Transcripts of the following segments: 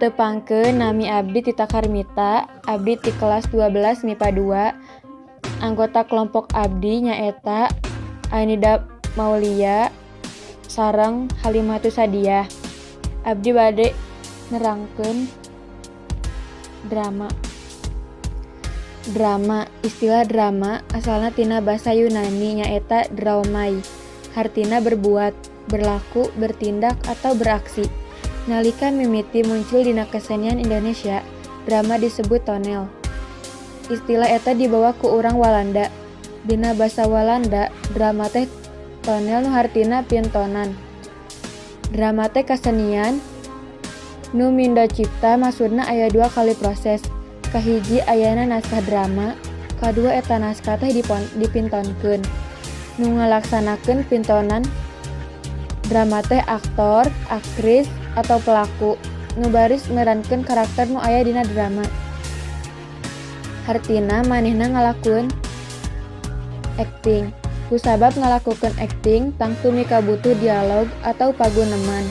Tepangkeun, nami abdi Tita Karmita, abdi ti kelas 12 MIPA 2. Anggota kelompok abdi nyaeta Ainida Maulia sareng Halimatu Sadiah. Abdi bade nerangkeun drama. Drama, istilah drama asalna tina basa Yunani nyaeta draomai, hartina berbuat, berlaku, bertindak, atau beraksi. Nalika mimiti muncul dina kesenian Indonesia, drama disebut tonel. Istilah eta dibawa ku urang Walanda. Dina basa Walanda, drama teh tonel nu hartina pintonan. Drama teh kasenian nu mindo cipta, maksudna aya dua kali proses. Kahiji, ayana naskah drama, kadua eta naskah teh dipintonkeun. Nu ngalaksanakeun pintonan drama teh aktor, aktris, atau pelaku nu baris merankeun karakter nu aya dina drama. Hartina manehna ngalakukeun akting. Kusabab ngalakukeun akting tangtu mikabutuh dialog atau paguneman.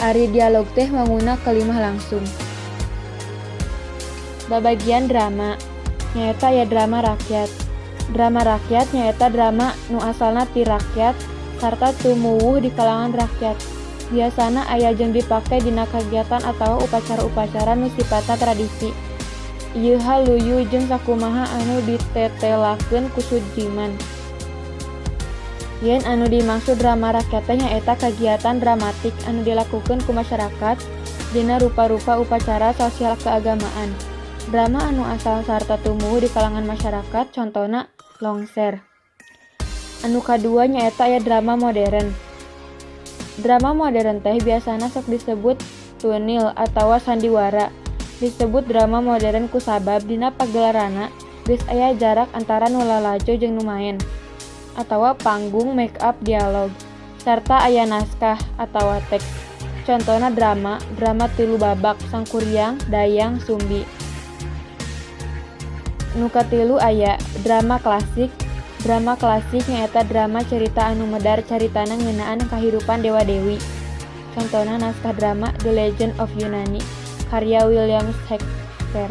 Ari dialog teh wangunna kalimah langsung. Babagian drama nyaeta aya drama rakyat. Drama rakyat nyaeta drama nu asalna ti rakyat sarta tumuwuh di kalangan rakyat. Biasana aya jeung dipake dina kagiatan atawa upacara-upacara nu sipatna tradisi. Ieu hal luyu jeung sakumaha anu ditetelakeun ku Sudjiman. Yen anu dimaksud drama rakyat teh nyaeta kagiatan dramatik anu dilakukeun ku masyarakat dina rupa-rupa upacara sosial keagamaan. Drama anu asal sarta tumuwuh di kalangan masyarakat contona longser. Anu kadua nyaeta aya drama modern. Drama modern teh biasana sok disebut toenil atawa sandiwara. Disebut drama modern kusabab dina pagelaranna geus aya jarak antara nu lalajo jeung nu maen atawa panggung, make up, dialog, sarta aya naskah atawa teks. Contona drama, drama tilu babak Sangkuriang, Dayang Sumbi. Nu katilu aya drama klasik. Drama klasik nyaeta drama carita anu medar caritana ngeunaan kahirupan dewa-dewi. Contona naskah drama The Legend of Yunani karya William Shakespeare.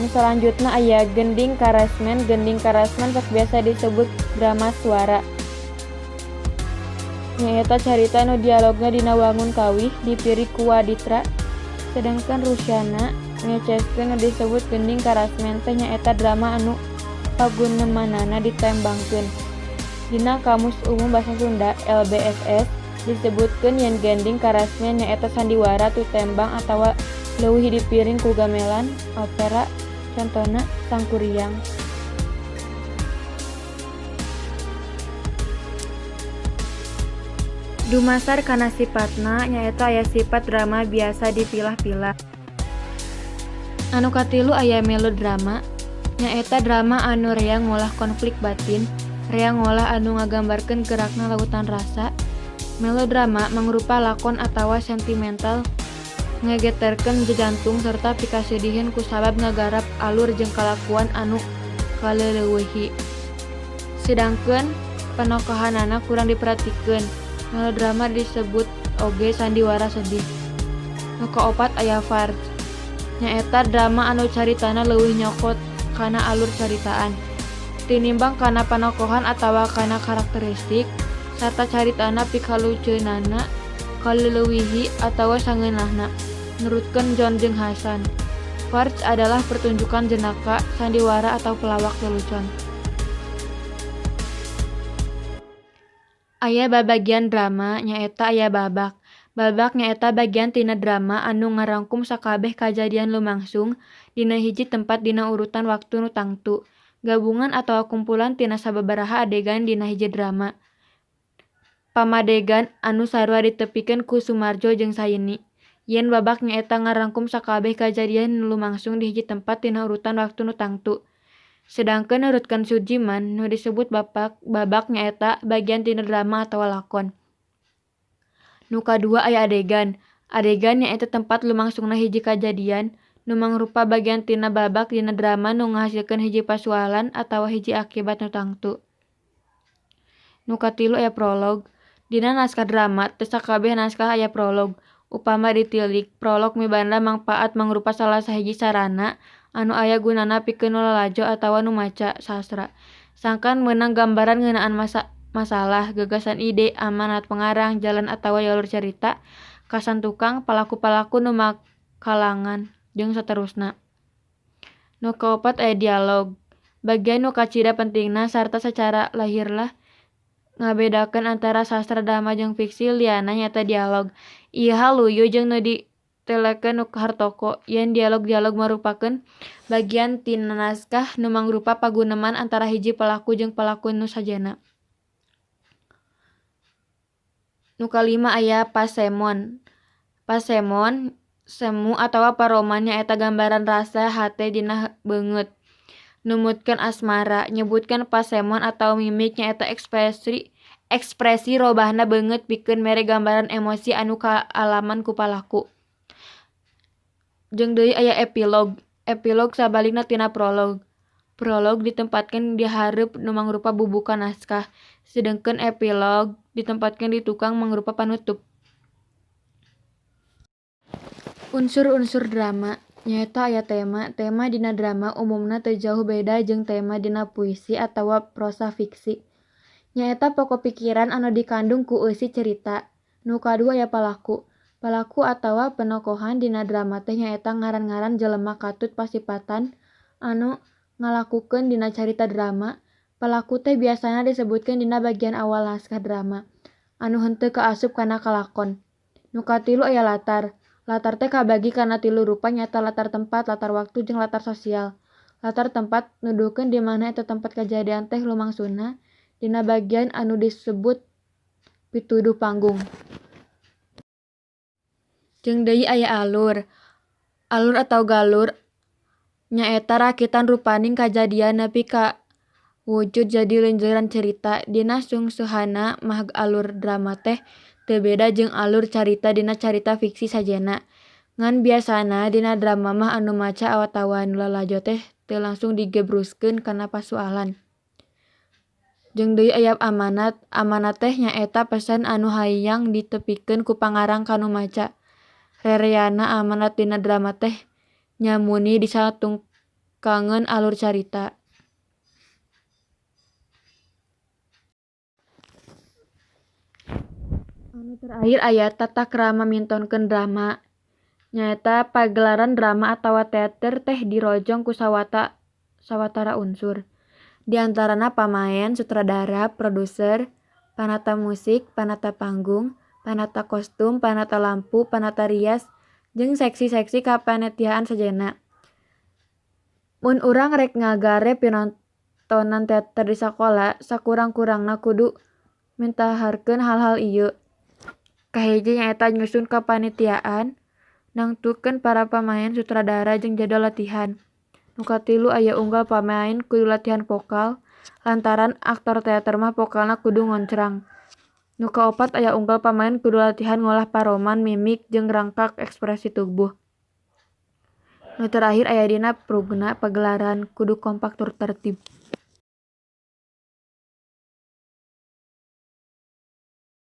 Nu salanjutna aya gending karesmen. Gending karesmen sok biasa disebut drama swara. Nyaeta carita nu dialogna dina wangun kawih dipirig ku waditra. Sedengkeun Rusyana ngeceskeun nu disebut gending karesmen teh nyaeta drama anu pagunemanana ditembangkeun. Dina Kamus Umum Basa Sunda (LBSS) disebutkeun yen gending karesmen nyaeta sandiwara tutembang atawa leuwih dipiring ku gamelan, opera, contona Sangkuriang. Dumasar kana sipatna nyaeta aya sipat drama biasa dipilah-pilah. Anu katilu aya melodrama, nyaeta drama anu rea ngolah konflik batin, rea ngolah anu ngagambarkeun gerakna lautan rasa. Melodrama mangrupa lakon atawa sentimental ngageterkeun jantung sarta pikasediheun kusabab ngagarap alur jeung kalakuan anu kaleleuwihi. Sedangkeun panokohanana kurang diperatikeun. Melodrama disebut oge sandiwara sedih. Nu kaopat aya farce. Nyaeta drama anu caritana leuwih nyokot kana alur caritaan tinimbang kana panokohan atawa kana karakteristik sarta caritana pikaluceunana, kaleleuwihi atawa sangeunahna. Nurutkeun John jeung Hasan, farce adalah pertunjukan jenaka, sandiwara atau pelawak lelucon. Aya babagian drama nyaeta aya babak. Babak nyaeta bagian tina drama anu ngarangkum sakabeh kajadian lumangsung dina hiji tempat dina urutan waktu nu tangtu. Gabungan atawa kumpulan tina sababaraha adegan dina hiji drama. Pamadegan anu sarua ditepikeun ku Sumarjo jeung Saini, yen babak nyaeta ngarangkum sakabeh kajadian nu lumangsung di hiji tempat dina urutan waktu nu tangtu. Sedangkeun nurutkeun Sudjiman, nu disebut babak nyaeta bagian tina drama atawa lakon. Nu kadua aya adegan. Adegan nyaeta tempat lumangsungna hiji kajadian nu mangrupa bagian tina babak dina drama nu ngahasilkeun hiji pasualan atawa hiji akibat nu tangtu. Nu katilu aya prolog. Dina naskah drama, teu sakabeh naskah aya prolog. Upama ditilik, prolog mibanda mangpaat mangrupa salah sahiji sarana anu aya gunana pikeun nu lalajo atawa nu maca sastra. Sangkan meunang gambaran ngeunaan masalah, gagasan ide, amanat pangarang, jalan atawa jalur carita, kasan tukang, palaku-palaku nu makalangan, jeung saterusna. Nu kaopat aya dialog. Bagian nu kacida pentingna sarta sacara lahirlah ngabedakeun antara sastra drama jeung fiksi lianna nyaeta dialog. Ieu hal luyu jeung nu ditelekeun Hartoko, yen dialog-dialog marupakeun bagian tina naskah nu mangrupa paguneman antara hiji palaku jeung palaku nu sejenna. Nu kalima aya pasemon. Pasemon semu atawa paroman nyaeta gambaran rasa hate dina beungeut. Numutkeun asmara, nyebutkeun pasemon atawa mimik nyaeta ekspresi robahna beungeut pikeun mere gambaran emosi anu kaalaman ku palaku. Jeung deui aya epilog. Epilog sabalikna tina prolog. Prolog ditempatkeun di hareup nu mangrupa bubuka naskah, sedengkeun epilog ditempatkeun di tukang mangrupa panutup. Unsur-unsur drama nyaeta aya tema. Tema dina drama umumna teu jauh beda jeung tema dina puisi atawa prosa fiksi. Nyaeta pokok pikiran anu dikandung ku eusi carita. Nu kadua aya palaku. Palaku atawa penokohan dina drama teh nyaeta ngaran-ngaran jelema katut pasipatan anu ngalakukeun dina carita drama. Palaku teh biasana disebutkeun dina bagian awal naskah drama anu henteu kaasup kana kalakon. Nu katilu aya latar. Latar teh kabagi kana tilu rupa nyaeta latar tempat, latar waktu, jeung latar sosial. Latar tempat nuduhkeun di mana eta tempat kajadian teh lumangsungna dina bagian anu disebut pituduh panggung. Jeung deui aya alur. Alur atawa galur nyaeta rakitan rupaning kajadian nepi ka wujud jadi lenjeran carita. Dina sungseuhanna mah alur drama teh teu beda jeung alur carita dina carita fiksi sajenna. Ngan biasana dina drama mah anu maca atawa anu lalajo teh teu langsung digebruskeun kana pasualan. Jeung deui aya amanat. Amanat teh nyaeta pesan anu hayang ditepikeun ku pangarang ka nu maca. Rereana amanat dina drama teh nyamuni disatungkangeun alur carita. Anu terakhir aya tata krama mintonkeun drama. Nyaeta pagelaran drama atawa teater teh dirojong ku sawatara unsur. Di antarana pamaen, sutradara, produser, panata musik, panata panggung, panata kostum, panata lampu, panata rias, jeung seksi-seksi kapanitiaan sejenna. Mun urang rek ngagare pinontonan teater di sakola, sakurang-kurangna kudu mentaharkeun hal-hal ieu. Kahiji nyaeta nyusun kapanitiaan, nangtukeun para pamaen, sutradara jeung jadwal latihan. Nu katilu aya unggal pamaen kudu latihan vokal, lantaran aktor teater mah vokalna kudu ngoncrang. Nu kaopat aya unggal pamaen kudu latihan ngolah paroman, mimik, jeung rangkak ekspresi tubuh. Nu terakhir aya dina prugna pagelaran kudu kompak tur tertib.